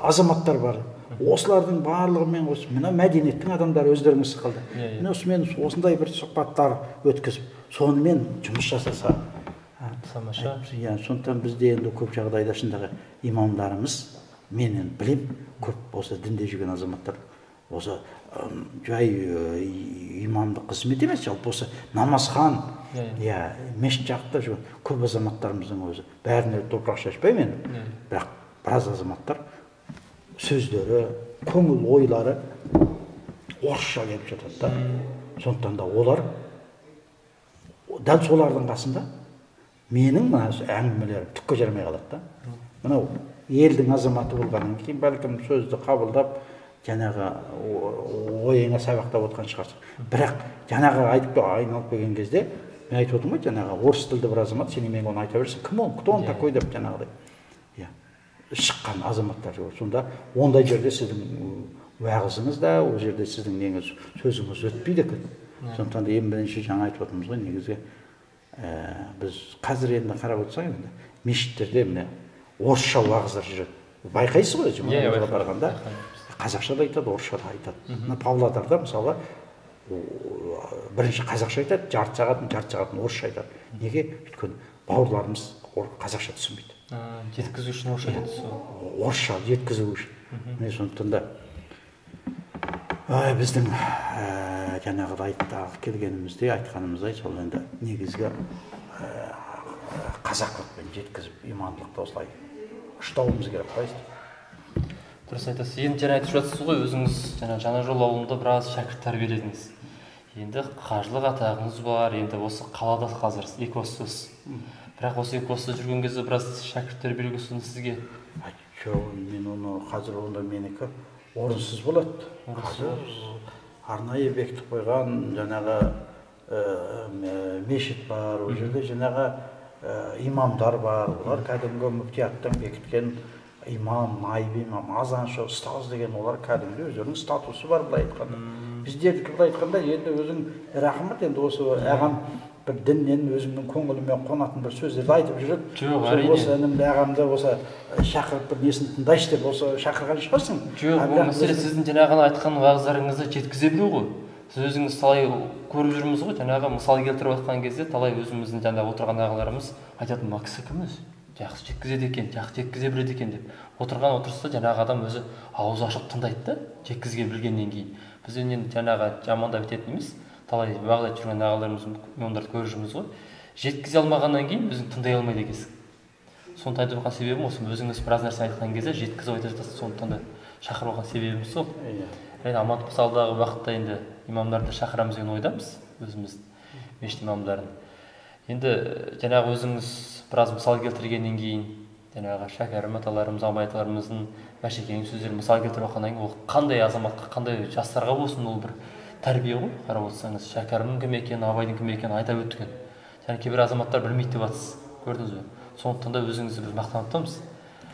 азаматтар бар. Осылардың барлығымен осы мына мәдениеттің адамдары өздеріңіз сықылды. Міне осымен осындай бір сұхбаттар өткізіп, сонымен жұмыс жасаса. Тамаша. Иә, сондықтан бізде енді көп жағдайда шындағы имамдарымыз, мен енді білем, көп осы дінде жүрген азаматтар Осы жай имамдық қызмет емес, жалпы осы намазхан, иә, мешіт жақта жүрген көп азаматтарымыздың өзі, бәріне топырақ шашпаймын енді, бірақ біраз азаматтар сөздері, көңіл ойлары орысша келіп жатады да. Сондықтан да олар дәл солардың қасында менің мына әңгімелерім түкке жарамай қалады да. Мынау елдің азаматы болғаннан кейін бәлкім сөзді қабылдап жаңағы ойыңа сабақтап отқан шығарсың. Бірақ жаңағы айтып айналып келген кезде мен айтып отырмын ғой, жаңағы орыс тілді бір азамат, сен мен оны айта берсің, кім ол, кто он такой деп жаңағыдай. Иә, шыққан азаматтар жоқ. Сонда ондай жерде сіздің уағызыңыз да, ол жерде сіздің неңіз, сөзіңіз өтпейді екен. Сондықтан да ең бірінші жаңа айтып отырмыз ғой, негізгі біз қазір енді қарап отырсақ, енді мешіттерде міне орысша уағыздар жүреді. Байқайсыз ғой, жұмаға барғанда қазақша да айтады, орысша да айтады. Мына Павлодарда мысалы бірінші қазақша айтады, жарты сағатын орысша айтады. Неге? Өйткені бауырларымыз қазақша түсінбейді. Жеткізу үшін орысша айтады. Орысша жеткізу үшін. Міне сондықтан да біздің жаңағыдай келгенімізде айтқанымыздай сол енді негізгі қазақылықпен жеткізіп имандылықты осылай ұштауымыз керек қой. Дұрыс айтасыз. Енді жаңа айтып жатсыз ғой, өзіңіз жаңа Жаңажол ауылында біраз шәкірт тәрбиеледіңіз. Енді қажылық атағыңыз бар, енді осы қалада қазір Екібастұз. Бірақ осы Екібастұзда жүрген кезде біраз шәкірт тәрбиелеуге сонда сізге? Жоқ, мен оны қазір онда менікі орынсыз болады. Қазір арнайы бекітіп қойған жаңағы мешіт бар, ол жерде жаңағы имамдар бар, олар кәдімгі мүфтияттан бекіткен имам, наиб имам, азаншы, ұстаз деген олар кәдімгі өздерінің статусы бар былай айтқанда. Біздердікі былай айтқанда енді өзің рахмет, енді осы ағам бір діннен өзімнің көңіліме қонатын бір сөздерді айтып жүреді. Жоқ, әрине. Осы інімді, ағамды осы шақырып бір несін тыңдайшы деп осы шақырған шығарсың. Жоқ, бұл мәселе сіздің жаңағы айтқан уағыздарыңызды жеткізе білу ғой. Сіз өзіңіз талай көріп жүрміз ғой, жаңағы мысал келтіріп жатқан кезде талай өзіміздің жаңағы отырған ағаларымыз айтатын, мына кісі кім өзі? Жақсы жеткізеді екен, жақсы жеткізе біледі екен деп. Отырған отырыста жаңағы адам өзі аузы ашып тыңдайды да, жеткізге білгеннен кейін. Біз енді жаңағы жамандап ететін емес, талай уағыз айтып жүрген ағаларымыз, имамдарды көріп жүрміз ғой. Жеткізе алмағаннан кейін өзің тыңдай алмайды екенсің. Соны айтып отырған себебім осы, өзіңіз біраз нәрсе айтқан кезде жеткізіп айта жатасыз, сондықтан да шақырып алған себебіміз сол. Әрине, амандық болса алдағы уақытта енді имамдарды шақырамыз деген ойдамыз, өзіміз мешіт имамдарын. Енді жаңағы өзіңіз біраз мысал келтіргеннен кейін, жаңағы Шәкәрім аталарымыз, Абай аталарымыздың, Мәшекеңнің сөздерін мысал келтіріп алғаннан кейін, ол қандай азаматқа, қандай жастарға болсын ол бір тәрбие ғой, қарап отырсаңыз, Шәкәрімнің кім екенін, Абайдың кім екенін айтып өткен. Және кейбір азаматтар білмейді деп жатсыз, көрдіңіз бе? Сондықтан да өзіңізді біз мақтанып тұрмыз.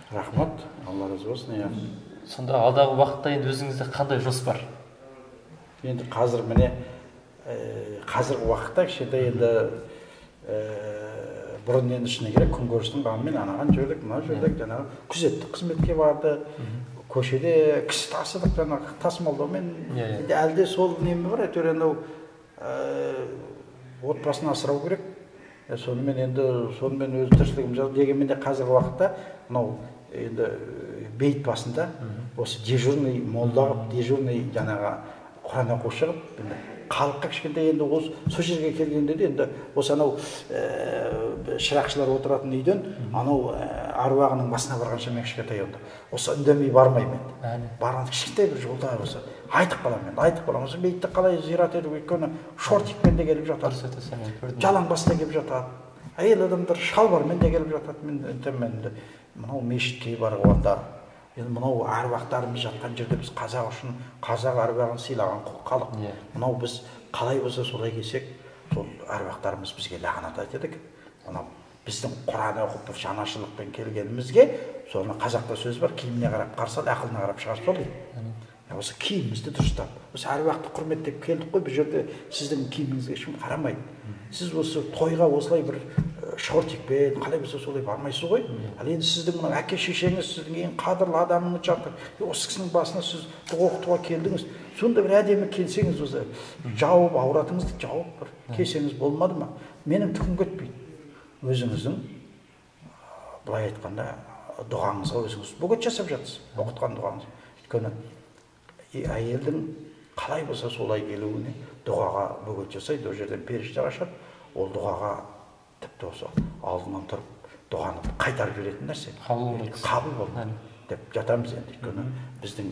Рахмат, Алла разы болсын. Иә. Сонда алдағы уақытта енді өзіңізде қандай жоспар? Енді қазір міне, қазіргі уақытта кішкентай енді бұрын енді шыны керек күнкөрістің қамымен анаған жүрдік, мына жүрдік, жаңағы күзеттік қызметке барды, көшеде кісі тасыдық, жаңағы тасымалдаумен. Енді әлі де сол неме бар, әйтеуір енді отбасын асырау керек. Сонымен енді сонымен өз тіршілігім жасап, дегенмен де қазіргі уақытта мынау енді бейіт басында осы дежурный молда қылып, дежурный жаңағы құран оқушы қылып, енді халыққа кішкентай енді осы сол жерге келгенде де енді осы анау шырақшылар отыратын үйден анау аруағының басына барғанша мен кішкентай енді осы үндемей бармаймын енді. Барған кішкентай бір жолда осы айтып қаламын енді, айтып қаламын. Осы бейітті қалай зират ету, өйткені шортикпен де келіп жатады, жалаң баста келіп жатады, әйел адамдар шалбармен де келіп жатады. Мен енді мынау мешітке барғанда енді мынау әруақтарымыз жатқан жерде біз қазақ үшін қазақ әруағын сыйлаған халық. Мынау біз қалай болса солай келсек, сол әруақтарымыз бізге лағнат айтады екен. Мынау біздің Құран оқып бір жанашырлықпен келгенімізге, соны қазақта сөз бар, киіміне қарап қарсы ал, ақылына қарап шығарып сал дейді. Осы киімімізді дұрыстап, осы әруақты құрметтеп келдік қой, бұл жерде сіздің киіміңізге ешкім қарамайды. Сіз осы тойға осылай бір шортикпен қалай болса солай бармайсыз ғой. Ал енді сіздің мынау әке шешеңіз, сіздің ең қадірлі адамыңыз жатыр. Осы кісінің басына сіз дұға оқытуға келдіңіз. Сонда бір әдемі келсеңіз, осы жауып, ауратыңызды жауып бір келсеңіз болмады ма? Менің түкім кетпейді. Өзіңіздің былай айтқанда дұғаңызға өзіңіз бөгет жасап жатсыз, оқытқан дұғаңыз. Өйткені Әйелдің қалай болса солай келуіне дұғаға бөгет жасайды. Ол жерден періште қашады. Ол дұғаға тіпті осы алдынан тұрып дұғаны қайтарып жіберетін нәрсе. Қабыл болмайды. Қабыл болмайды деп жатамыз енді. Өйткені біздің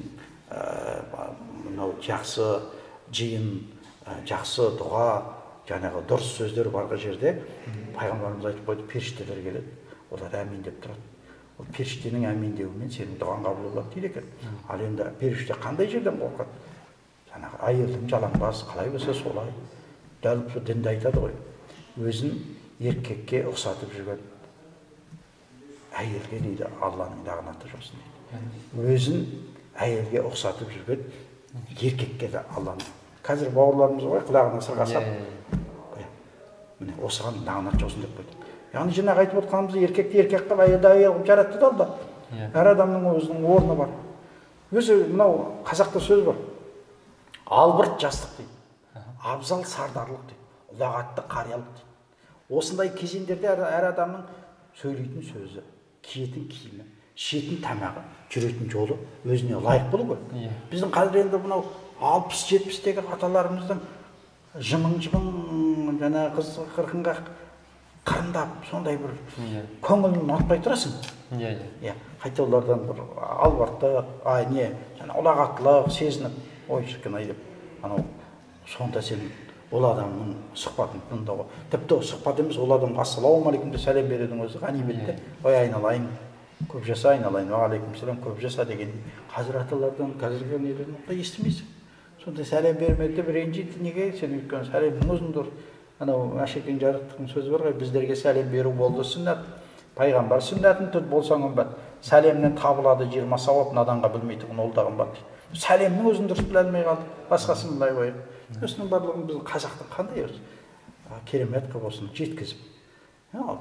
мынау жақсы жиын, жақсы дұға, жаңағы дұрыс сөздер барған жерде пайғамбарымыз айтып қойды, періштелер келеді, олар әмин деп тұрады. Ол періштенің әмин деуімен сенің дұғаң қабыл болады дейді екен. Ал енді періште қандай жерден қорқады? Жаңағы әйелдің жалаңбас, қалай болса солай. Дәл дінде айтады ғой, өзін еркекке ұқсатып жүрген әйелге дейді Алланың лағнаты жаусын дейді. Өзін әйелге ұқсатып жүрген еркекке де Алланың. Қазір бауырларымыз ғой, құлағына сырға салып, міне осыған лағнат жаусын деп қойды. Яғни жаңағы айтып отқанымыз, еркекті еркек қылып, әйелді әйел қылып жаратты да Алла. Әр адамның өзінің орны бар. Өзі мынау қазақта сөз бар. Албырт жастық дейді, абзал сардарлық дейді, ұлағатты қариялық дейді. Осындай кезеңдерде әр адамның сөйлейтін сөзі, киетін киімі, ішетін тамағы, жүретін жолы өзіне лайық болу керек. Біздің қазір енді мынау 60-70-тегі аталарымыздың жымың-жымың жаңағы қыз қырқынға қырындап сондай бір көңілін ұнатпай тұрасың. Иә, қайта олардан бір албырттық, жаңа ұлағаттылық сезініп, ой шіркін ай деп, анау сонда сен ол адамның сұхбатын тыңдауға, тіпті сұхбат емес, ол адамға ассалаумағалейкум деп сәлем берудің өзі ғанибет те. Ой айналайын, көп жаса айналайын, уағалейкумсалам, көп жаса деген. Қазір аталардан, қазіргі нелерден ондай естімейсің. Сонда сәлем бермеді деп ренжиді. Неге? Сен өйткені сәлемнің өзін дұрыс. Анау Әшекең жарықтықтың сөзі бар ғой, біздерге сәлем беру болды сүннәт, пайғамбар сүннәтін тұт болсаң үмбет. Сәлемнен табылады 20 сауап, наданға білмейтұғын ол да қымбат дейді. Сәлемнің өзін дұрыс біле алмай қалды, басқасын былай қойып. Осының барлығын біздің қазақтың қандай өзі керемет қылып осыны жеткізіп.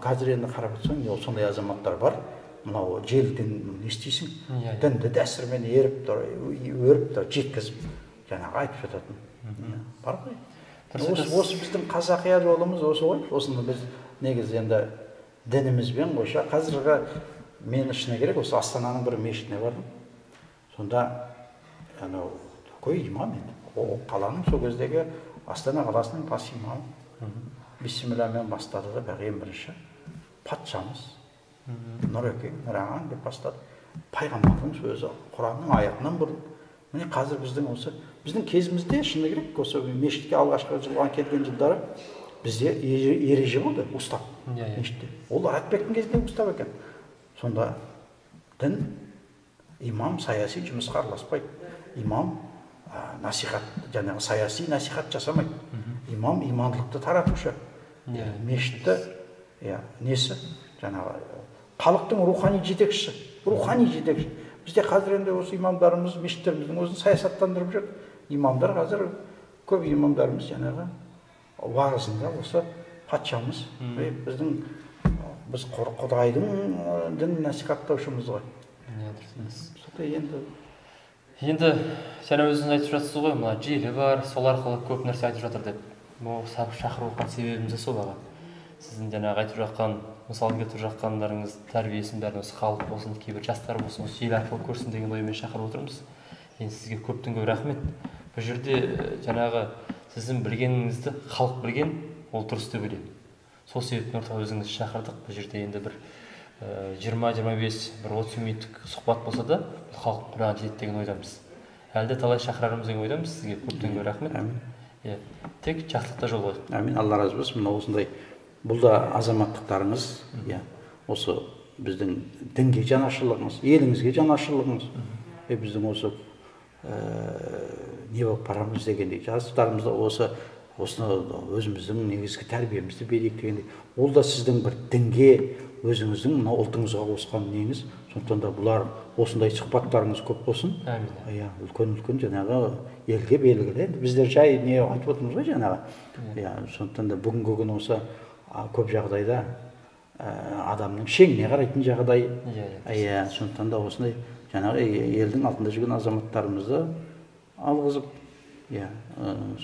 Қазір енді қарап отырсаң, сондай азаматтар бар. Мынау желіден не істейсің? Дінді дәстүрмен еріп тұр, өріп тұр, жеткізіп жаңағы айтып жататын. Бар ғой. Осы біздің қазақия жолымыз осы ғой. Осыны біз негізі енді дінімізбен қоша. Қазіргі мен шыны керек, осы Астананың бір мешітіне бардым. Сонда анау такой имам енді. О қаланың сол кездегі Астана қаласының бас имамы. Бисмилламен бастады да, бірақ ең бірінші патшамыз Нұрекең, Нұрағаң деп бастады. Пайғамбардың сөзі, Құранның аятынан бұрын. Міне қазір біздің осы біздің кезімізде шыны керек, осы мешітке алғашқы жылған келген жылдары бізде ереже болды, устав мешітте. Ол Ратбектің кезіндегі устав екен. Сонда дін, имам саяси жұмысқа араласпайды. Имам насихат, жаңағы саяси насихат жасамайды. Имам имандылықты таратушы. Мешітті, несі, жаңағы халықтың рухани жетекшісі, рухани жетекші. Бізде қазір енді осы имамдарымыз, мешіттеріміздің өзін саясаттандырып жүр. Имамдар қазір, көп имамдарымыз жаңағы уағызында осы патшамыз, біздің біз Құдайдың дін насихаттаушымыз ғой. Сондай енді. Енді жаңа өзіңіз айтып жатсыз ғой, мына желі бар, сол арқылы көп нәрсе айтып жатыр деп. Бұл шақырып отқан себебіміз де сол аға. Сіздің жаңағы айтып жатқан, мысал келтіріп жатқандарыңыз, тәрбиесін бәрін осы халық болсын, кейбір жастар болсын, осы желі арқылы көрсін деген оймен шақырып отырмыз. Енді сізге көптен көп рахмет. Бұл жерде жаңағы сіздің білгеніңізді халық білген, ол дұрыс деп ойлаймын. Сол себептен ортаға өзіңізді шақырдық. Бұл жерде енді бір 20-25, бір 30 минуттық сұхбат болса да, халық құлағына жетеді деген ойдамыз. Әлі де талай шақырармыз деген ойдамыз. Сізге көптен көп рахмет. Әмин. Тек жақсылықта жол қойдық. Әмин, Алла разы болсын. Мына осындай бұл да азаматтықтарыңыз, осы біздің дінге жанашырлығыңыз, еліңізге жанашырлығыңыз, біздің осы не болып барамыз дегендей, жастарымызда осыны өзіміздің негізгі тәрбиемізді берейік дегендей, ол да сіздің бір дінге, өзіңіздің мына ұлтыңызға қосқан неңіз. Сондықтан да бұлар осындай сұхбаттарыңыз көп болсын. Әмин. Иә, үлкен-үлкен жаңағы елге белгілі. Енді біздер жай не айтып отырмыз ғой жаңағы. Иә, сондықтан да бүгінгі күні осы көп жағдайда адамның шеңіне қарайтын жағдай. Иә, сондықтан да осындай жаңағы елдің алдында жүрген азаматтарымызды алғызып, иә,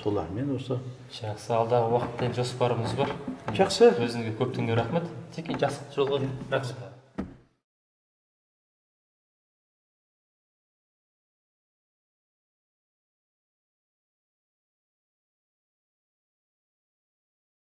солармен осы. Жақсы, алдағы уақытта жоспарымыз бар. Жақсы. Өзіңізге көптен көп рахмет. Тек жақсы жолға. Рахмет.